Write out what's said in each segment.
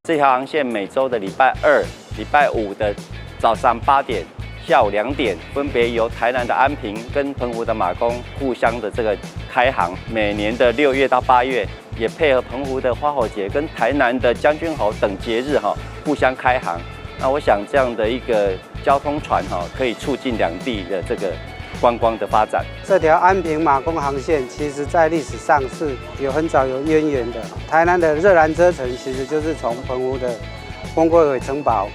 這條航線每週的禮拜二、禮拜五的早上8點、下午2點，分別由台南的安平跟澎湖的馬公互相的這個開航。每年的6月到8月，也配合澎湖的花火節跟台南的將軍猴等節日哈，互相開航。那我想這樣的一個交通船哈，可以促進兩地的這個觀光的發展。這條安平馬公航線，其實在歷史上是有很早有淵源的。台南的熱蘭遮城其實就是從澎湖的風櫃尾城堡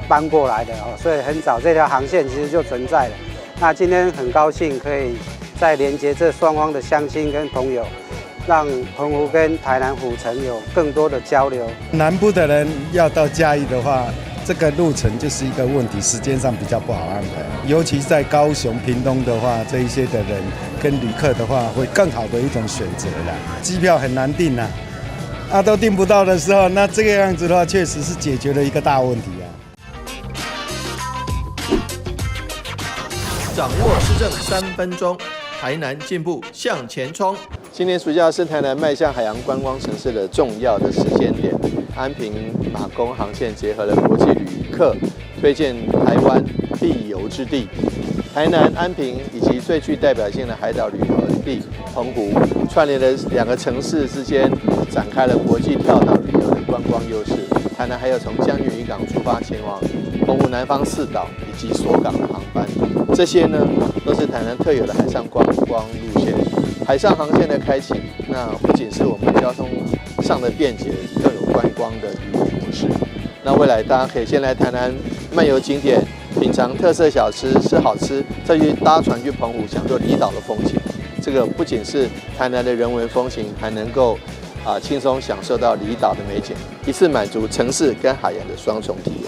搬過來的哦，所以很早這條航線其實就存在了。那今天很高興可以再連接這雙方的鄉親跟朋友，讓澎湖跟台南府城有更多的交流。南部的人要到嘉義的話，這個路程就是一個問題，時間上比較不好安排。尤其在高雄、屏東的話，這一些的人跟旅客的話，會更好的一種選擇啦。機票很難訂啊，都訂不到的時候，那這個樣子的話，確實是解決了一個大問題啊。掌握市政3分鐘，台南進步向前衝。今年暑假是台南邁向海洋觀光城市的重要的時間點。安平馬公航線結合了國際旅客推薦台灣必遊之地，台南安平以及最具代表性的海島旅遊地澎湖，串聯了兩個城市之間，展開了國際跳島旅遊的觀光優勢。台南還有從江運漁港出發前往澎湖南方四島以及鎖港的航班，這些呢都是台南特有的海上觀光路線。海上航線的開啟，那不僅是我們交通上的便捷，更有觀光的旅遊模式。那未來大家可以先來台南漫遊景點，品嘗特色小吃，吃好吃，再去搭船去澎湖，享受離島的風情。這個不僅是台南的人文風情，還能夠輕鬆享受到離島的美景，一次滿足城市跟海洋的雙重體驗。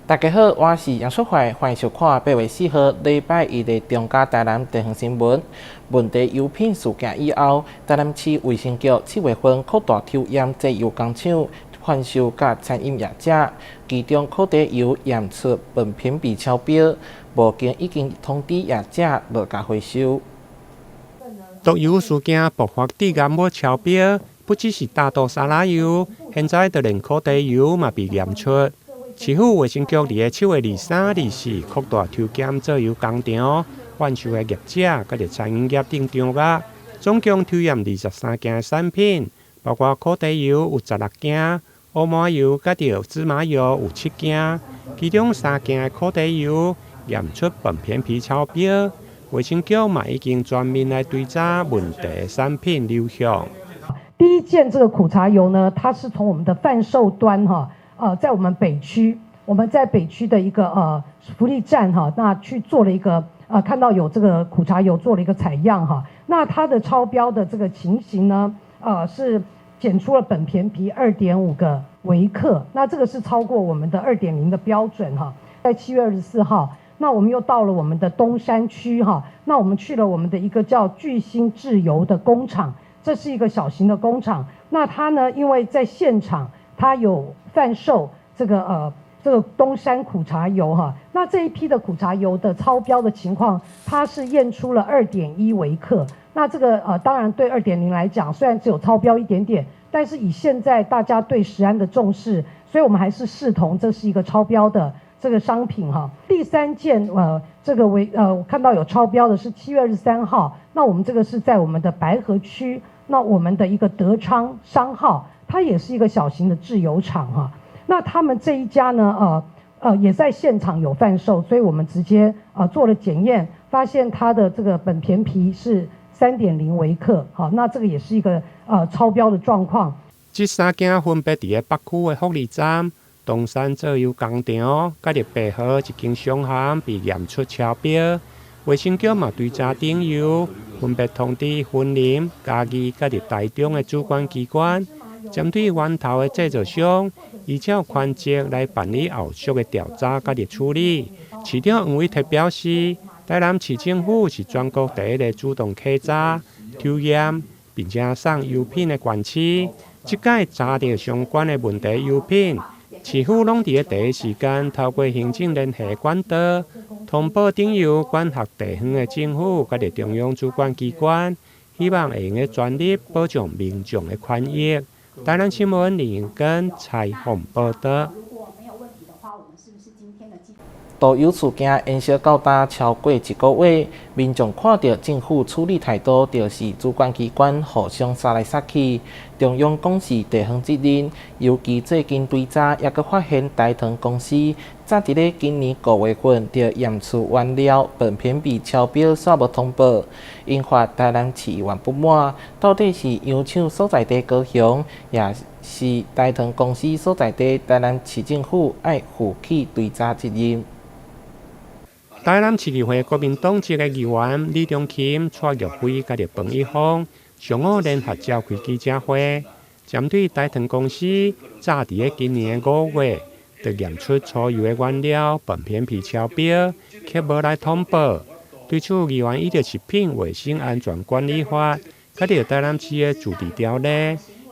大家好，我是楊淑懷，歡迎收看8月4號禮拜一的中嘉台南地方新聞。問題油品事件以後，台南市衛生局7月份擴大抽驗製油工廠、販售佮餐飲業者，其中苦茶油驗出苯偏鈿超標，目前已經通知業者落價回收。毒油事件爆發，致癌物超標，不只是大豆沙拉油，現在就連苦茶油嘛被驗出。市府衛生局佇个7月23、24擴大抽檢製油工廠、販售的業者，佮著餐飲業等場合，總共抽驗23件產品，包括苦茶油有16件，烏麻油佮著芝麻油有7件，其中3件的苦茶油驗出苯偏鈿超標，衛生局嘛已經全面來追查問題產品流向。第一件這個苦茶油呢，它是從我們的販售端哈。在我們北區，我們在北區的一個福利站哈，那去做了一個看到有這個苦茶油做了一個採樣哈，那它的超標的這個情形呢，是檢出了苯偏鈿2.5個微克，那這個是超過我們的2.0的標準哈。在7月24號，那我們又到了我們的東山區哈，那我們去了我們的一個叫巨星製油的工廠，這是一個小型的工廠，那它呢，因為在現場它有販售這個東山苦茶油哈，那這一批的苦茶油的超標的情況，它是驗出了2.1微克。那這個當然對2.0來講，雖然只有超標一點點，但是以現在大家對食安的重視，所以我們還是視同這是一個超標的這個商品哈。第三件這個為我看到有超標的是7月23號，那我們這個是在我們的白河區，那我們的一個德昌商號。它也是一個小型的製油廠哈，那他們這一家呢，也在現場有販售，所以我們直接做了檢驗，發現它的這個苯偏鈿是3.0微克，好，那這個也是一個超標的狀況。這三件分別佇个北區的福利站、東山製油工廠，佮著白河一間商行被驗出超標，衛生局嘛追查頂油，分別通知雲林、嘉義佮著台中的主管機關。針對源頭的製造商，依照權責來辦理後續的調查佮著處理。市長黃偉哲表示，台南市政府是全國第一个主動稽查、抽驗，並且送油品的縣市。這擺查著相關的問題油品，市府攏佇咧第一時間透過行政聯繫管道通報頂油管轄地方的政府，佮中央主管機關，希望會用得全力保障民眾的權益。台南新聞林永根採訪報導。毒油事件延燒到今超過一個月，民眾看著政府處理態度，就是主管機關互相捒來捒去。中央講是地方責任，尤其最近追查，猶閣發現台糖公司早佇咧今年5月份就驗出原料苯偏鈉超標，煞無通報，引發台南市議員不滿。到底是油廠所在地高雄，抑是台糖公司所在地台南市政府愛負起追查責任？台南市議會國民黨籍的議員李中琴、蔡玉輝佮著彭一峰上午聯合召開記者會，針對台糖公司早佇咧今年5月就驗出粗油的原料苯偏鈉超標，卻無來通報。對此，議員依著食品衛生安全管理法，佮著台南市的自治條例，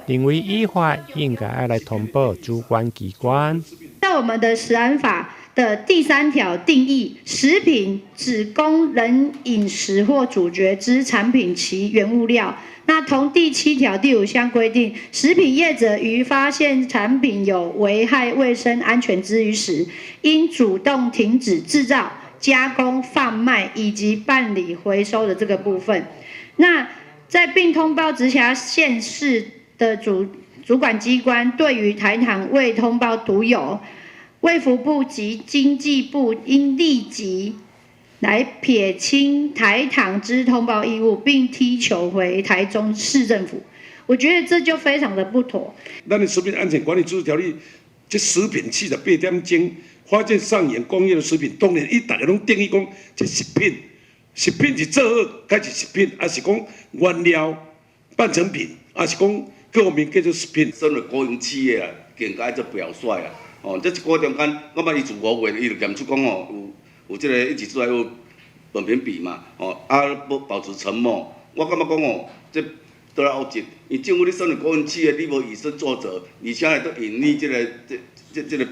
認為依法應該愛來通報主管機關。在我們的食安法的第三條定義，食品指供人飲食或咀嚼之產品其原物料。那同第七條第五項規定，食品業者於發現產品有危害衛生安全之虞時，應主動停止製造、加工、販賣以及辦理回收的這個部分。那在並通報直轄縣市的主管機關，對於台糖未通報毒油，衛福部及經濟部應立即來撇清台糖之通報義務，並踢球回台中市政府。我覺得這就非常的不妥。咱的食品安全管理自治條例，這食品48點鐘發現上演工業的食品，當然伊逐个攏定義講，這食品，食品是做好，才是食品，抑是講原料、半成品，抑是講各方面叫做食品。身為國營企業啊，更加愛做表率啊。哦，這一個月中間，我感覺伊自5月，伊就驗出講吼，有這個一直出來有苯偏鈉嘛，哦，啊，保持沉默。我感覺講吼，這倒來惡質，因為政府你身為國營企業，你無以身作則，而且會閣隱匿這個這這這個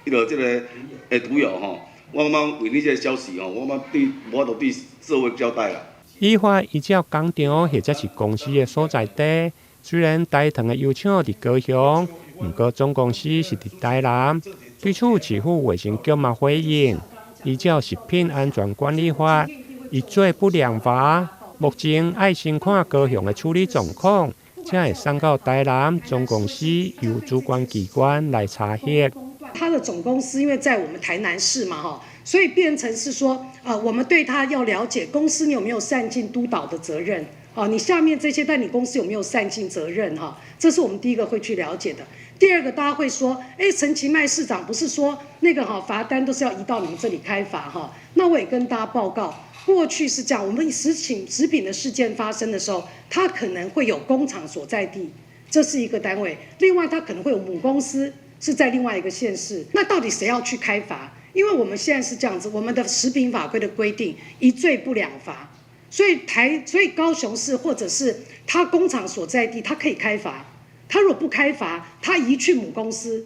彼落這個的毒油吼，我感覺為你這個消息吼，我感覺對無法度對社會交代啦。依法依照工廠或者是公司的所在地，雖然台糖的油廠佇高雄，毋過總公司是佇台南。對此，市府衛生局嘛回應，依照食品安全管理法，一罪不兩罰。目前愛先看高雄的處理狀況，才會送到台南總公司由主管機關來查核。它的總公司因為在我們台南市嘛，哈，所以變成是說，我們對他要了解公司你有沒有善盡督導的責任，哦，你下面這些在你公司有沒有善盡責任，哈，這是我們第一個會去了解的。第二個，大家會說，哎，陳其邁市長不是說那個哈罰單都是要移到你們這裡開罰哈？那我也跟大家報告，過去是這樣，我們食品的事件發生的時候，它可能會有工廠所在地，這是一個單位；另外，它可能會有母公司是在另外一個縣市。那到底誰要去開罰？因為我們現在是這樣子，我們的食品法規的規定，一罪不兩罰，所以高雄市或者是他工廠所在地，他可以開罰。他如果不開罰，他移去母公司，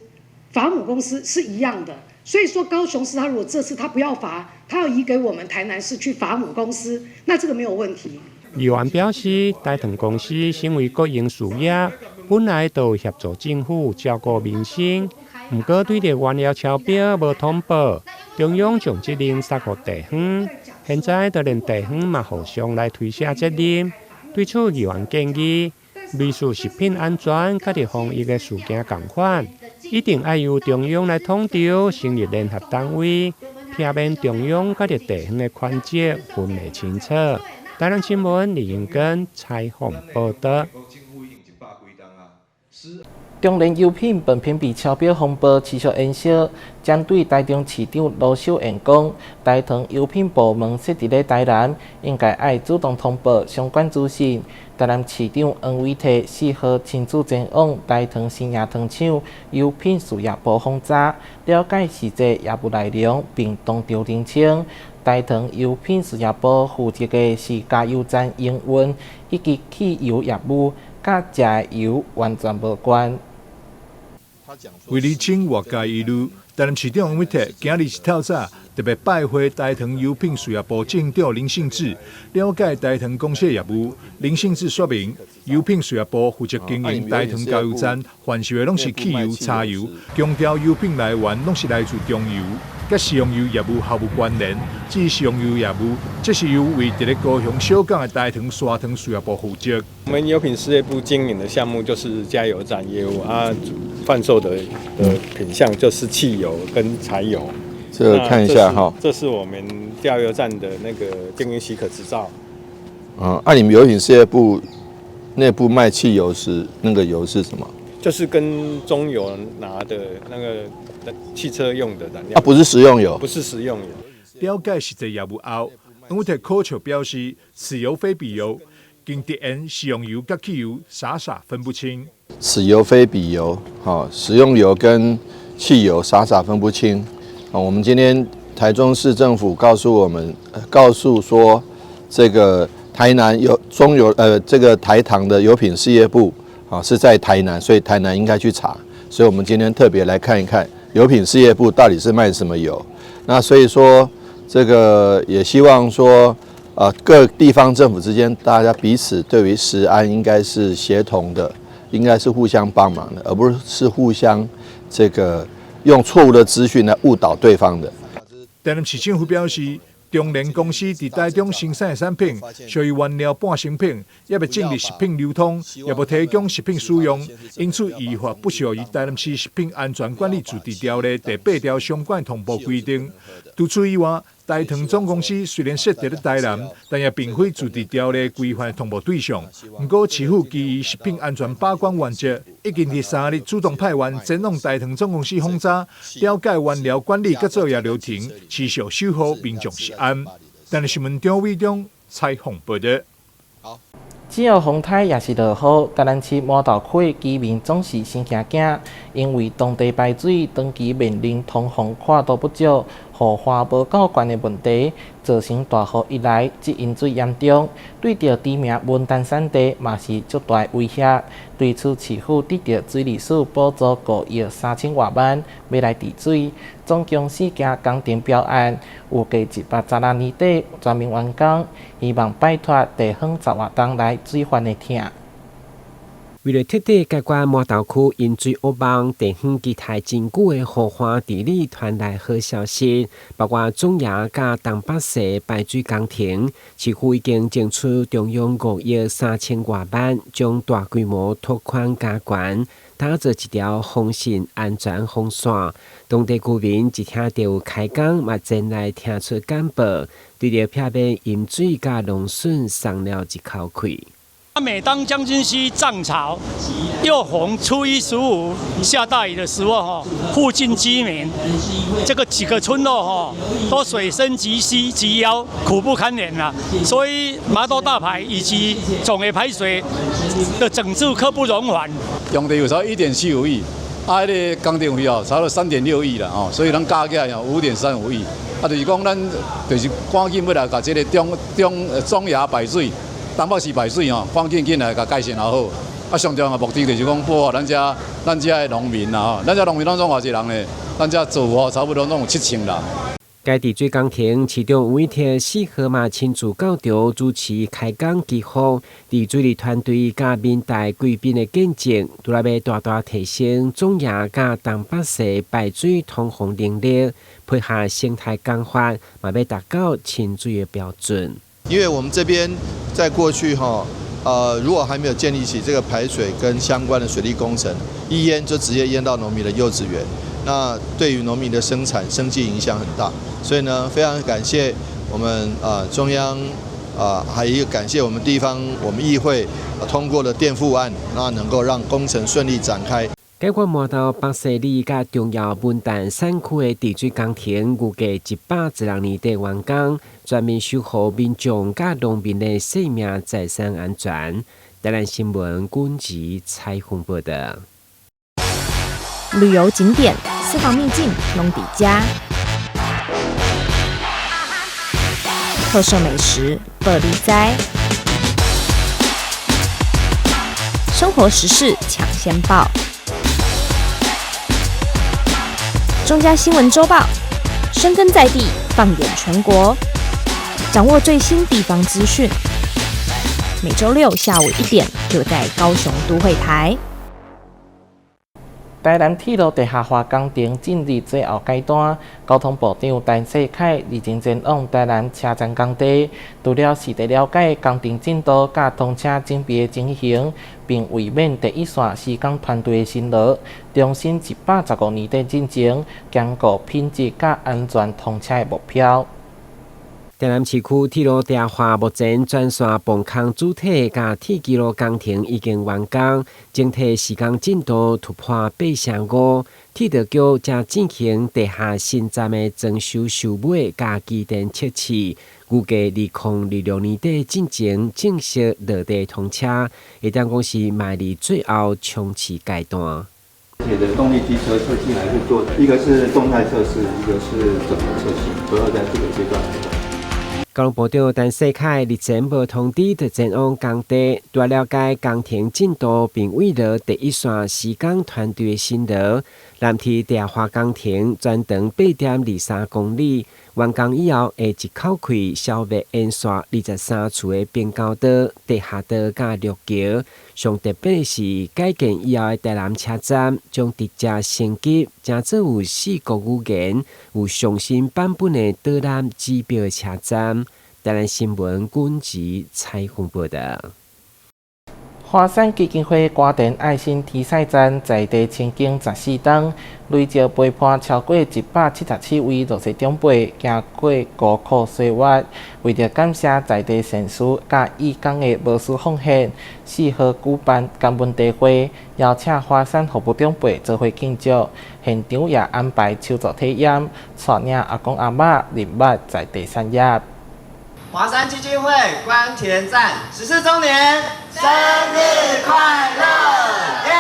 罰母公司是一樣的。所以說高雄市他如果這次他不要罰，他要移給我們台南市去罰母公司，那這個沒有問題。議員表示，台糖公司身為國營事業，本來就有協助政府照顧民生，毋過對著原料超標無通報，中央將責任捒予地方，現在就連地方嘛互相來推卸責任。對此，議員建議，類似食品安全佮著防疫的事件仝款，一定愛由中央來統籌，成立聯合單位，避免中央佮著地方的權責分袂清楚。台南新聞李英根採訪報導。中聯油品苯偏鈉超標風波持續延燒，針對台中市長盧秀燕講，台糖油品部門設佇咧台南，應該愛主動通報相關資訊。台南市長黃偉哲4號親自前往台糖新營糖廠油品事業部訪查，了解實際業務內容，並當場澄清。台糖油品事業部負責的是加油站營運以及汽油業務，佮食的油完全無關。為釐清外界疑慮，台南市長黃偉哲今日一透早特別拜會台糖油品事業部執行長林信志，了解台糖公司的業務。林信志說明，油品事業部負責經營台糖加油站，販售的攏是汽油、柴油，強調油品來源攏是來自中油，佮食用油業務毫無關聯。至於食用油業務，這是由位佇咧高雄小港的台糖沙糖事業部負責。我們油品事業部經營的項目就是加油站業務啊，販售的品項就是汽油跟柴油。這個看一下哈，這是我們加油站的那個經營許可執照。嗯，啊，你們油品事業部內部賣汽油時，那個油是什麼？就是跟中油拿的那個汽車用的燃料。啊，不是食用油。不是食用油。了解實際業務後，黃偉哲口笑表示，此油非彼油，竟直言食用油佮汽油傻傻分不清。此油非彼油，哈，食用油跟汽油傻傻分不清。啊，我們今天台中市政府告訴我們，告訴說，這個台南有中油，這個台糖的油品事業部，啊，是在台南，所以台南應該去查。所以我們今天特別來看一看油品事業部到底是賣什麼油。那所以說，這個也希望說，各地方政府之間，大家彼此對於食安應該是協同的，應該是互相幫忙的，而不是互相這個用錯誤的資訊來誤導對方的。台南市政府表示，中聯公司佇台中生產的產品屬於原料半成品，猶未進入食品流通，也無提供食品使用，因此依法不屬於台南市食品安全管理自治條例第八條相關通報規定。除此以外，台糖總公司雖然設佇咧台南，但也並非自治條例規範通報對象。毋過，市府基於食品安全把關原則，已經佇3日主動派員前往台糖總公司訪查，了解原料管理佮作業流程，持續守護民眾食安。台南新聞張偉中採訪報道。只要風颱抑是落雨，台南市麻豆區居民總是心驚驚，因為當地排水長期面臨通風闊度不足、雨花無夠懸的問題，造成大雨一來積淹水嚴重，對著知名文旦產地嘛是足大威脅。對此，市府得著水利署補助5億3千外萬，欲來治水，總共四件工程標案，預計116年底全面完工，希望擺脫地方十外冬來水患的疼。為了徹底解決麻豆區淹水惡夢，地方期待真久的雨花治理傳來好消息，包括總營佮東北勢排水工程，市府已經爭取中央5億3千外萬，將大規模拓寬加懸，打造一條防汛安全防線。當地居民一聽著有開工，嘛前來聽出簡報，對著避免淹水佮農損鬆了一口氣。每當將軍溪漲潮，又逢初一十五下大雨的時候，哈，附近居民這個幾個村落，哈，都水深及膝及腰，苦不堪言啦。所以麻豆大排以及總的排水的整治刻不容緩。用地有差1.75億，啊，彼个工程費哦，差不多3.6億啦，哦，所以咱加起來5.35億。啊，就是講咱就是趕緊欲來共這个中中總衙排水。東北市排水吼，趕緊緊來共改善也好。啊，上重要的目的就是講保護咱遮咱遮的農民啦吼，咱遮農民攏總偌濟人咧？咱遮做吼差不多攏有7000人。該治水工程，市長委託4號嘛親自到場主持開工祈福，治水利團隊佮民代貴賓的見證，除了欲大大提升總營佮東北勢排水通風能力，配合生態工法，嘛欲達到清水的標準。因為我們這邊在過去哈，如果還沒有建立起這個排水跟相關的水利工程，一淹就直接淹到農民的柚子園，那對於農民的生產生計影響很大。所以呢，非常感謝我們啊中央啊，還有感謝我們地方我們議會通過了墊付案，那能夠讓工程順利展開。解決麻豆北勢里佮中藥文旦產區的治水工程，預計116年底完工，全面守護民眾佮農民的生命財產安全。台南新聞軍事採訪報道。旅遊景點、私房秘境，攏佇遮。特色美食，報你知。生活時事搶先報。中嘉新聞週報，深耕在地，放眼全國，掌握最新地方資訊。每週六下午1點，就在高雄都會台。台南鐵路地下化工程進入最後階段，交通部長陳世凱日前前往台南車站工地，除了實地了解工程進度佮通車準備的情形，並慰勉第一線施工團隊的辛勞，重申115年底進前兼顧品質佮安全通車的目標。台南市區鐵路地下化目前全線磅空主體佮鐵基路工程已經完工，整體時間進度突破85%。鐵道局正進行地下新站的裝修收尾佮機電測試，預計2026年底進前正式落地通車。會當講是邁入最後衝刺階段。鐵的動力機車設計還是做，一個是動態測試，一個是整合測試，都要在這個階段。交通部長陳世凱日前無通知，就前往工地，來了解工程進度，並慰勞第一線施工團隊的辛勞。南鐵地下化工程全長8.23公里，完工以後會一口氣消滅沿線23處的平交道、地下道佮陸橋。上特別的是，改建以後的台南車站將直接升級，成做有四國語言、有上新版本的導覽指標的車站。台南新聞軍籍採訪報道。華山基金會關田愛心天使站在地親經14冬，累計陪伴超過177位弱勢長輩行過孤苦歲月。為著感謝在地善士佮義工的無私奉獻，4號舉辦感恩茶會，邀請華山服務長輩做伙慶祝。現場也安排手作體驗，帶領阿公阿嬤認捌在地產業。華山基金會關田站14週年，生日快樂！耶！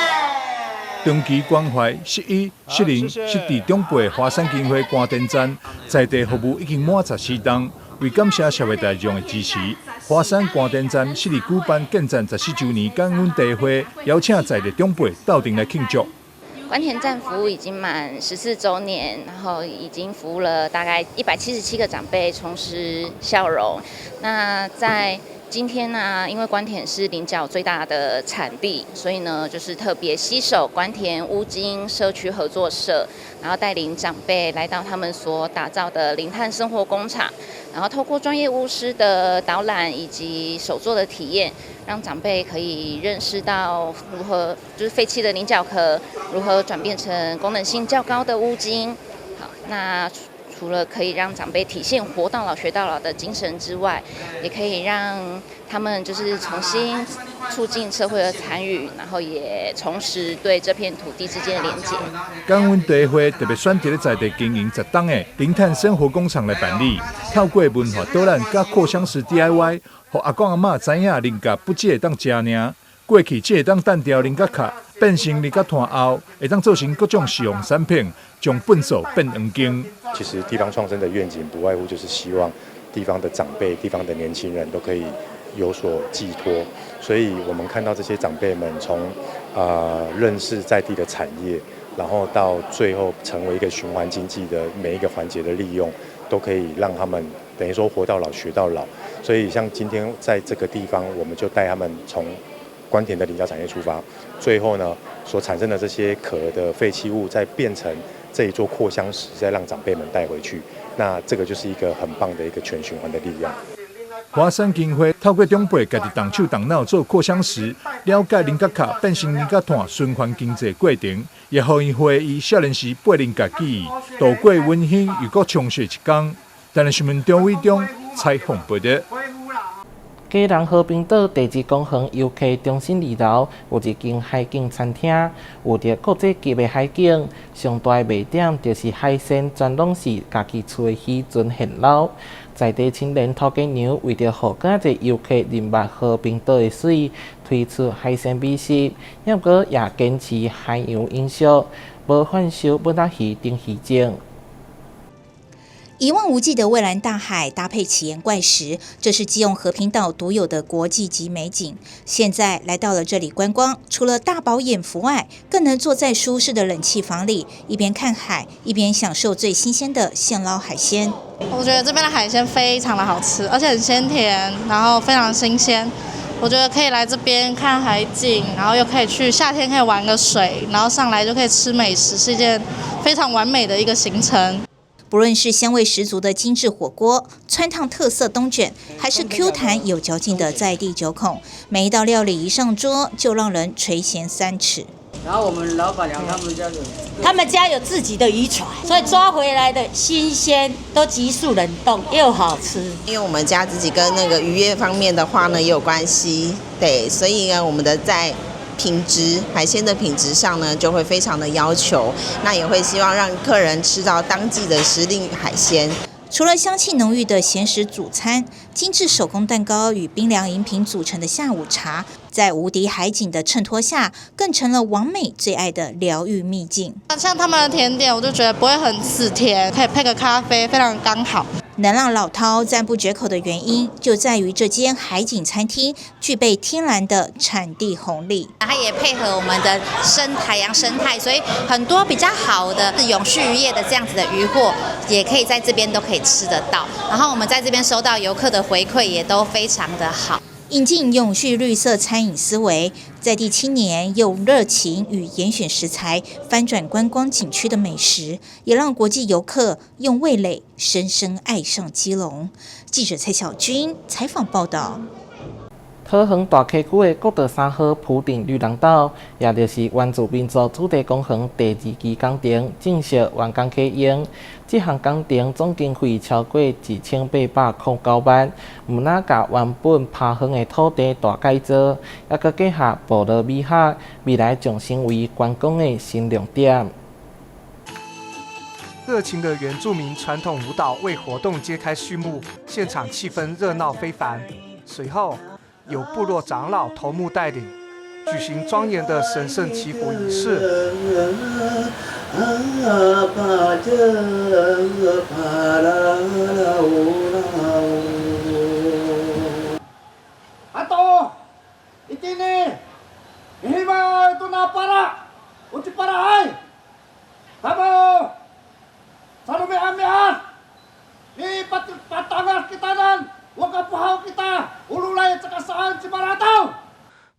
長期關懷失依、失能、失智長輩，華山基金會關田站在地服務已經滿14冬。為感謝社會大眾的支持，華山關田站四日舉辦建站14週年感恩茶會，邀請在地長輩鬥陣來慶祝。關田站服務已經滿14週年，然後已經服務了大概177個長輩重拾笑容。那在今天呢，因為官田是菱角最大的產地，所以呢，就是特別攜手官田烏金社區合作社，然後帶領長輩來到他們所打造的零碳生活工廠，然後透過專業巫師的導覽以及手作的體驗，讓長輩可以認識到如何就是廢棄的菱角殼如何轉變成功能性較高的烏金。好，那除了可以讓長輩體現活到老學到老的精神之外，也可以讓他們就是重新促進社會的參與，然後也重拾對這片土地之間的連結。感恩茶會特別選擇咧在地經營10冬的零碳生活工廠來辦理，透過文化導覽佮擴香石 DIY，予阿公阿嬤知影菱角不只會當食爾，過去只會當單調菱角殼，變成菱角炭後，會當做成各種實用產品，將糞掃變黃金。其實地方創生的願景，不外乎就是希望地方的長輩、地方的年輕人都可以有所寄託。所以我們看到這些長輩們從認識在地的產業，然後到最後成為一個循環經濟的每一個環節的利用，都可以讓他們等於說活到老學到老。所以像今天在這個地方，我們就帶他們從官田的菱角產業出發，最後呢所產生的這些殼的廢棄物，再變成這一座擴香石，再讓長輩們帶回去。那這個就是一個很棒的一個全循環的力量。華山基金會透過長輩家己動手動腦做擴香石，了解菱角殼變成菱角炭循環經濟過程，也予𪜶回憶少年時掰菱角記憶，度過溫馨又閣充實一天。台南新聞張偉中採訪報道。基隆和平島地質公園遊客中心2樓有一間海景餐廳，有著國際級的海景。上大的賣點就是海鮮全攏是家己厝的漁船現撈。在地青年頭家娘為著予更濟遊客認捌和平島的媠，推出海鮮美食，猶閣也堅持海洋飲食，無販售本仔魚等魚種。一望無際的蔚藍大海搭配奇岩怪石，這是基隆和平島獨有的國際級美景。現在來到了這裡觀光，除了大飽眼福外，更能坐在舒適的冷氣房裡，一邊看海，一邊享受最新鮮的現撈海鮮。我覺得這邊的海鮮非常的好吃，而且很鮮甜，然後非常新鮮。我覺得可以來這邊看海景，然後又可以去夏天可以玩個水，然後上來就可以吃美食，是一件非常完美的一個行程。不論是鮮味十足的精緻火鍋、汆燙特色冬捲，還是 Q 彈有嚼勁的在地九孔，每一道料理一上桌就讓人垂涎三尺。然後我們老闆娘他們家有，他們家有自己的漁船，所以抓回來的新鮮都急速冷凍又好吃。因為我們家自己跟那個漁業方面的話呢也有關係，對，所以呢我們的在品質海鮮的品質上呢就會非常的要求，那也會希望讓客人吃到當季的時令海鮮。除了香氣濃郁的鹹食主餐、精緻手工蛋糕與冰涼飲品組成的下午茶，在無敵海景的襯托下，更成了網美最愛的療癒秘境。像他們的甜點，我就覺得不會很死甜，可以配個咖啡，非常剛好。能讓老饕讚不絕口的原因，就在於這間海景餐廳具備天然的產地紅利。它也配合我們的海洋生態，所以很多比較好的永續漁業的這樣子的漁獲，也可以在這邊都可以吃得到。然後我們在這邊收到遊客的回饋，也都非常的好。引進永續綠色餐飲思維，在地青年用熱情與嚴選食材翻轉觀光景區的美食，也讓國際遊客用味蕾深深愛上基隆。記者蔡小軍採訪報道。桃園大溪區的國道三號埔頂綠廊道，也就是原住民族主題公園第二期工程正式完工啟用。這項工程總經費超過1809萬，毋但共原本拋荒的土地大改造，猶閣結合部落美學，未來將成為觀光的新亮點。熱情的原住民傳統舞蹈為活動揭開序幕，現場氣氛熱鬧非凡。隨後，由部落長老頭目帶領，舉行莊嚴的神聖祈福儀式。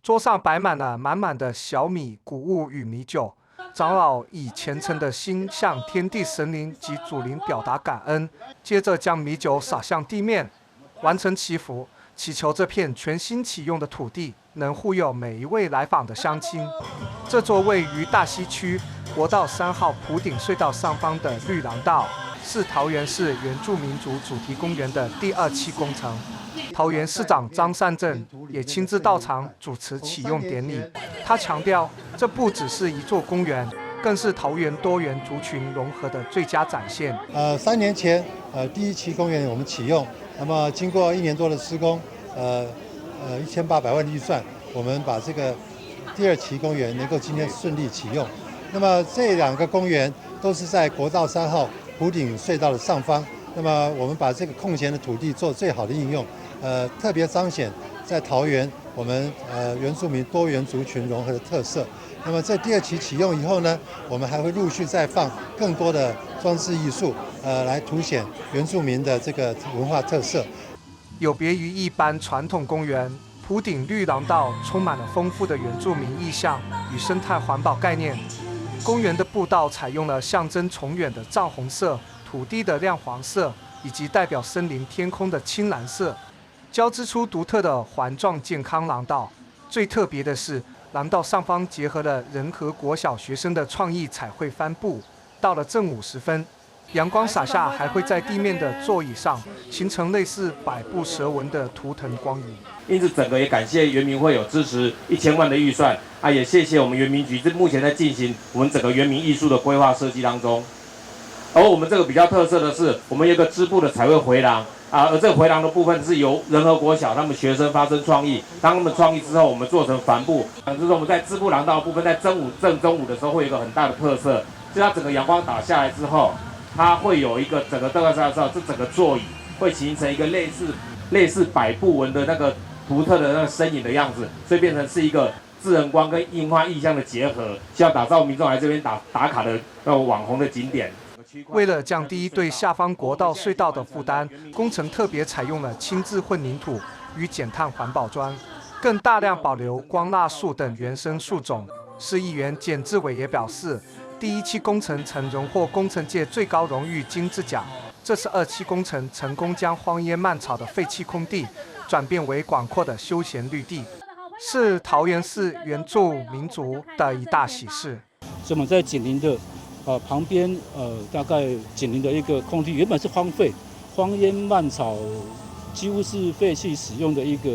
桌上擺滿了滿滿的小米、穀物與米酒。長老以虔誠的心向天地神靈及祖靈表達感恩，接着將米酒灑向地面，完成祈福，祈求這片全新啟用的土地能護佑每一位來訪的鄉親。這座位於大溪區國道3號埔頂隧道上方的綠廊道，是桃園市原住民族主題公園的第二期工程。桃園市長張善政也親自到場主持啟用典禮。他強調，這不只是一座公園，更是桃園多元族群融合的最佳展現。3年前，第一期公園我們啟用，那麼經過1年多的施工，1800萬預算，我們把這個第二期公園能夠今天順利啟用。那麼這兩個公園都是在國道3號埔頂隧道的上方。那麼我們把這個空閒的土地做最好的應用，特別彰顯在桃園我們原住民多元族群融合的特色。那麼在第二期啟用以後呢，我們還會陸續再放更多的裝置藝術，來凸顯原住民的這個文化特色。有別於一般傳統公園，埔頂綠廊道充滿了豐富的原住民意象與生態環保概念。公園的步道採用了象徵重遠的藏紅色、土地的亮黃色以及代表森林天空的青藍色，交織出獨特的環狀健康廊道。最特別的是，廊道上方結合了仁和國小學生的創意彩繪帆布。到了正午時分，陽光灑下，還會在地面的座椅上形成類似百步蛇紋的圖騰光影。因此，整個也感謝原民會有支持1000萬的預算啊，也謝謝我們原民局，這目前在進行我們整個原民藝術的規劃設計當中。而我們這個比較特色的是，我們有一個織布的彩繪迴廊啊，而這個迴廊的部分是由仁和國小他們學生發生創意，當他們創意之後，我們做成帆布，就是我們在織布廊道的部分，在正午正中午的時候會有一個很大的特色，就它整個陽光打下來之後，它會有一個整個大概知道，這整個座椅會形成一個類似擺布紋的那個獨特的那個身影的樣子，所以變成是一個自然光跟印花意象的結合，需要打造民眾來這邊打打卡的那種網紅的景點。為了降低對下方國道隧道的負擔，工程特別採用了輕質混凝土與減碳環保磚，更大量保留光蠟樹等原生樹種。市議員簡志偉也表示，第一期工程曾榮獲工程界最高榮譽金質獎，這次二期工程成功將荒煙蔓草的廢棄空地轉變為廣闊的休閒綠地，是桃園市原住民族的一大喜事。所以我們在緊鄰的旁邊大概緊鄰的一個空地，原本是荒廢、荒煙蔓草，幾乎是廢棄使用的一個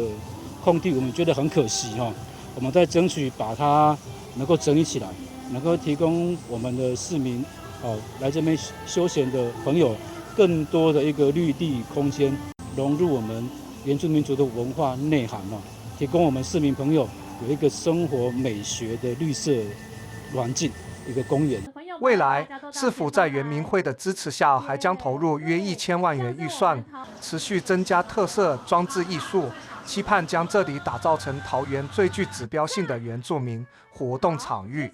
空地，我們覺得很可惜哈。我們在爭取把它能夠整理起來，能夠提供我們的市民哦來這邊休閒的朋友更多的一個綠地空間，融入我們原住民族的文化內涵哦，提供我們市民朋友有一個生活美學的綠色環境，一個公園。未來市府在原民會的支持下，還將投入約1000萬元預算，持續增加特色裝置藝術，期盼將這裡打造成桃園最具指標性的原住民活動場域。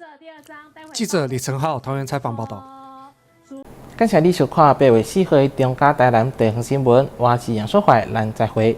記者李成浩桃園採訪報道。感謝你收看8月4號的中嘉台南地方新聞，我是楊淑懷，咱再會。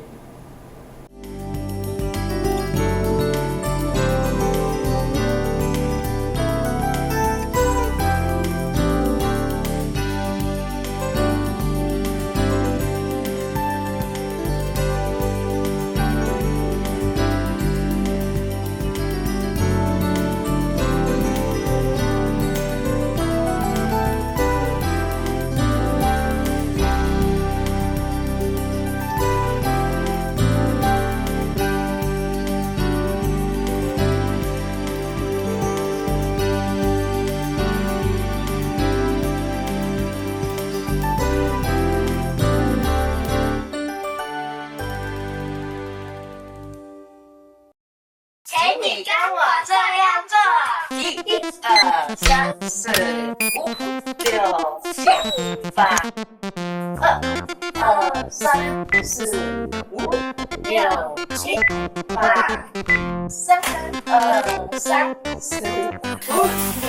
請你跟我這樣做：一、二、三、四、五、六、七、八；二、二、三、四、五、六、七、八；三、二、三、四、五、六。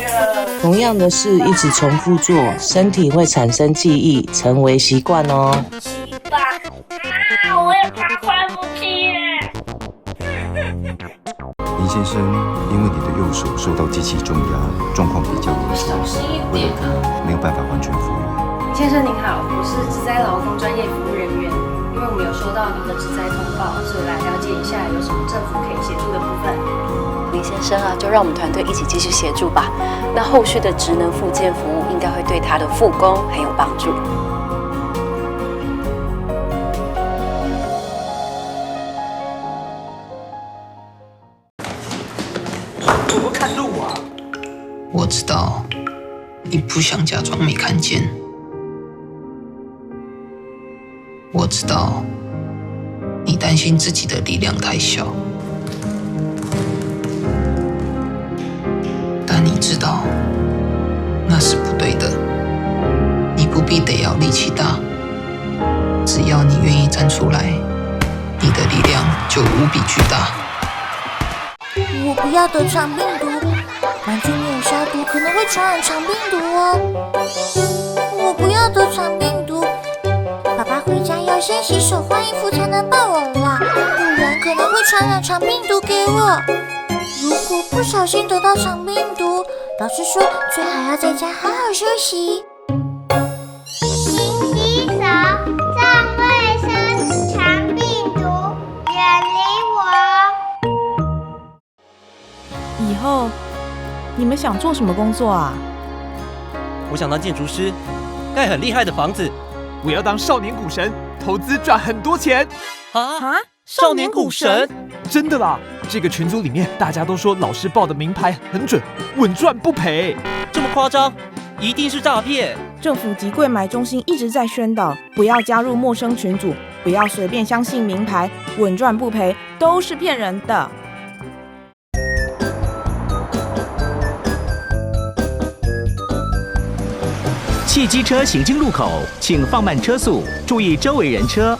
同樣的事一直重複做，身體會產生記憶，成為習慣哦。七、八，啊！我也怕快不起耶。林先生，因為你的右手受到機器重壓，狀況比較嚴重，為了可能沒有辦法完全復原。林先生您好，我是職災勞工專業服務人員，因為我們有收到您的職災通報，所以來了解一下有什麼政府可以協助的部分。林先生啊，就讓我們團隊一起繼續協助吧。那後續的職能復健服務應該會對他的復工很有幫助。我看路啊！我知道你不想假裝沒看見，我知道你擔心自己的力量太小，但你知道那是不對的。你不必得要力氣大，只要你願意站出來，你的力量就無比巨大。我不要得腸病毒，環境沒有消毒可能會傳染腸病毒哦。我不要得腸病毒，爸爸回家要先洗手換衣服才能抱我啦，不然可能會傳染腸病毒給我。如果不小心得到腸病毒，老師說最好要在家好好休息。勤洗手，重衛生，腸病毒遠離我。以後你們想做什麼工作啊？我想當建築師，蓋很厲害的房子。我要當少年股神，投資賺很多錢。啊！少年股神？真的啦！這個群組裡面大家都說老師報的明牌很準，穩賺不賠。這麼誇張？一定是詐騙！政府及櫃買中心一直在宣導，不要加入陌生群組，不要隨便相信明牌，穩賺不賠都是騙人的。試汽機車行經路口，請放慢車速，注意周圍人車。